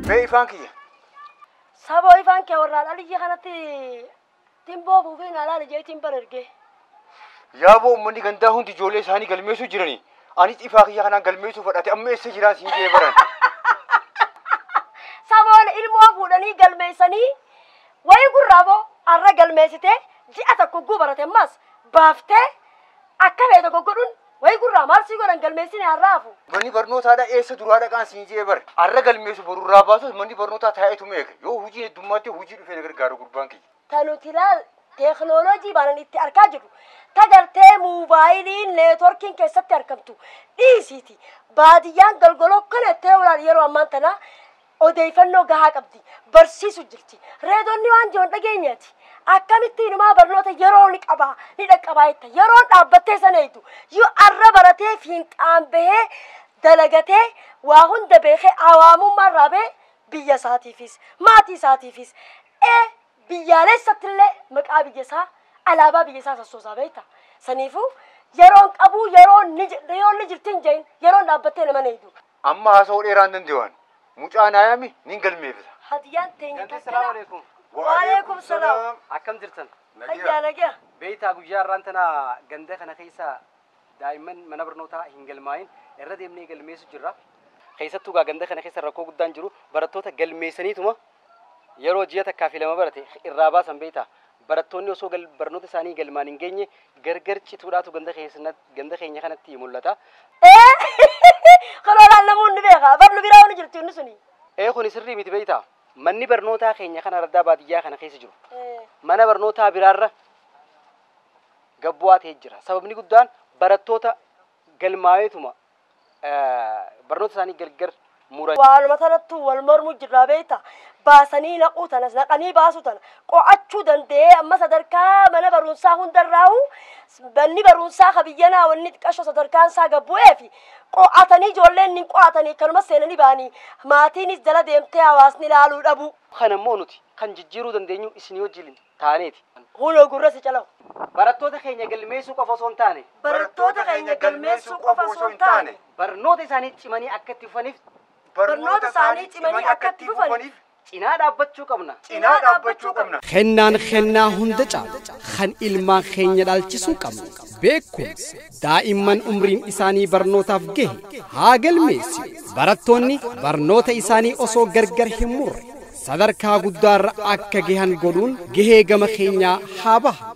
Mee ifaan kiyya. Saboo ifaan kee warraan aliyya kanatti timboo fuufiin alaala jeetiin bar ergee. Yaaboo uummanni gandaa hundi ijoollee isaanii galmeessuu jiranii. Anis ifaa kiyya kanaan galmeessuu fudhate amma eessa jiraan siin jee baran. Saboon ilmoo fuudhanii galmeessanii wayii gurraaboo arra galmeessitee ji'a tokko guu barate ammas baaftee akka feete goggodhuun wayii gurraa maal sii godhan galmeessine har'aafu. Manni barnootaadha eessa duraa dhaqaan siin jee bara. Arra galmeessu borurraa baasus manni barnootaa taa'eetu meeqa. Yoo hojiin heddummaatti hojii dhufee na gargaaru gurbaan kiyya. Ta nuti ilaal teeknooloojii baanan itti argaa jirru tagartee muubaayiliin neetworkiin keessatti argamtu dhiisiiti. Baadiyyaan golgoloo kana ittee olaal yeroo ammaan tana odeeffannoo gahaa qabdi barsiisu jirti. Reedonni waan jiran dhageenyaati. Akkamitti inumaa barnoota yeroo ni qabaa ni dhaqqabaa jetta yeroon dhaabbattee sana eegdu yoo arra baratee fiinxaan bahee dalagatee waa hunda beekee hawaamummaa irraa bahee biyya isaatiifis maatii isaatiifis biyyaalessatti illee maqaa biyya isaa alaabaa biyya isaa sassoosaa beekta. Saniifuu yeroon qabuu yeroon ni yeroon ni jirti hin jehin yeroon dhaabbattee nama eegdu. Amma haasa'uu dheeraan danda'an. Mucaa naayami nin galmeeffisa. Hadiyyaan teenya Gandee salaamu alaikum. Waalaikum salaam. Akkam jirtan? Ayyaa nagaa. Beektaa guyyaa har'aan tana ganda kana keessa daa'imman mana barnootaa hin galmaa'in irra deemnee galmeessu jirra. Keessattuu gaa ganda kana keessa rakkoo guddaan jiru barattoota galmeessaniituma yeroo ji'a takkaa fi lama barate irraa baasan beektaa. Barattoonni osoo barnoota isaanii galmaan hin geenye gargar cituudhaatu ganda ganda keenya kanatti mul'ata. Kan olaan namoonni beeka barnu biraa waan jirtu inni suni. Ee kun sirrii miti beektaa. Manni barnootaa keenya kana raddaa baadiyyaa kana keessa jiru. Mana barnootaa biraarra gabbu'aa ta'ee jira. Sababni guddaan barattoota galmaa'eetuma barnoota isaanii gargar muran. Waanuma sanattuu wal mormuu jirraa beekta. Baasanii naquu tanas naqanii baasuu tana qo'achuu danda'ee amma sadarkaa mana barumsaa hundarraa'u manni barumsaa ka biyyanaa wanni xiqqashoo sadarkaan isaa gabbu'ee fi qo'atanii ijoolleen ni qo'atanii akkanuma seenanii ba'anii maatiinis jala deemtee hawaasni ilaaluu dhabu. Kana immoo nuti kan jijjiiruu dandeenyu isinii wajjin taaneeti. Hunoo gurra si calawu. Barattoota keenya galmeessuu qofa osoo hin taane Barattoota keenya galmeessuu qofa osoo hin taane barnoota isaanii cimanii akka itti fufaniif barnoota isaanii cimanii akka itti fufaniif cinaa dhaabbachuu qabna. Cinaa dhaabbachuu qabna. Kennaan kennaa hunda caalu kan ilmaan keenya dhaalchisuu qabnu beekumsa daa'imman umriin isaanii barnootaaf gahe haa galmeessi. Barattoonni barnoota isaanii osoo gargar hin murre sadarkaa guddaarra akka gahan godhuun gahee gama keenyaa haa baha.